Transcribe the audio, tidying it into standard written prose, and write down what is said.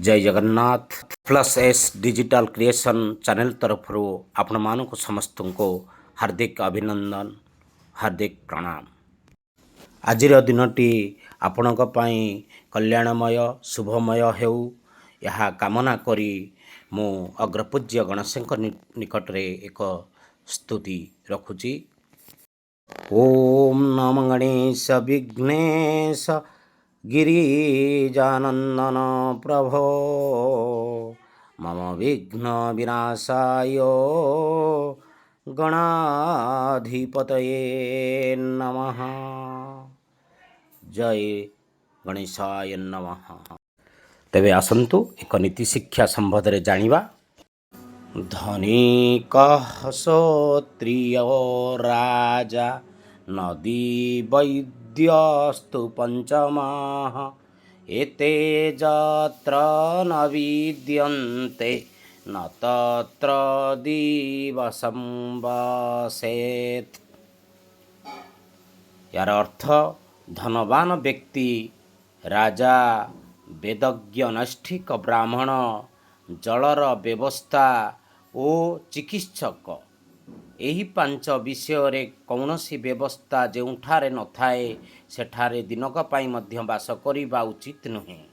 ଜୟ Jagannath. Plus S digital creation channel ତରଫରୁ ଆପଣମାନଙ୍କୁ ସମସ୍ତଙ୍କୁ ହାର୍ଦ୍ଦିକ ଅଭିନନ୍ଦନ, ହାର୍ଦ୍ଦିକ ପ୍ରଣାମ। ଆଜିର ଦିନଟି ଆପଣଙ୍କ ପାଇଁ କଲ୍ୟାଣମୟ, ଶୁଭମୟ ହେଉ, ଏହା କାମନା କରି ମୁଁ ଅଗ୍ରପୂଜ୍ୟ ଗଣେଶଙ୍କ ନିକଟରେ ଏକ ସ୍ତୁତି ରଖୁଛି। ଓମ୍ ନମ ଗଣେଶ ବିଘ୍ନେଶ ଗିରିଜାନନ୍ଦନ ପ୍ରଭୋ, ମମ ବିଘ୍ନ ବିନାଶାୟ ଗଣାଧିପତୟେ ନମଃ। ଜୟ ଗଣେଶାୟ ନମଃ। ତେବେ ଆସନ୍ତୁ, ଏକ ନୀତି ଶିକ୍ଷା ସମ୍ବନ୍ଧରେ ଜାଣିବା। ଧନିକଃ ଶ୍ରୋତ୍ରିୟୋ ରାଜା ନଦୀ ବୈଦ୍ୟସ୍ତୁ ପଞ୍ଚମଃ, ଏତେ ଯତ୍ର ନ ବିଦ୍ୟନ୍ତେ ନ ତତ୍ର ଦିବସଂ ବସେତ୍। ଏହାର ଅର୍ଥ, ଧନବାନ ବ୍ୟକ୍ତି, ରାଜା, ବେଦଜ୍ଞ ନୈଷ୍ଠିକ ବ୍ରାହ୍ମଣ, ଜଳର ବ୍ୟବସ୍ଥା ଓ ଚିକିତ୍ସକ, ଏହି ପାଞ୍ଚ ବିଷୟରେ କୌଣସି ବ୍ୟବସ୍ଥା ଯେଉଁଠାରେ ନଥାଏ, ସେଠାରେ ଦିନକ ପାଇଁ ମଧ୍ୟ ବାସ କରିବା ଉଚିତ ନୁହେଁ।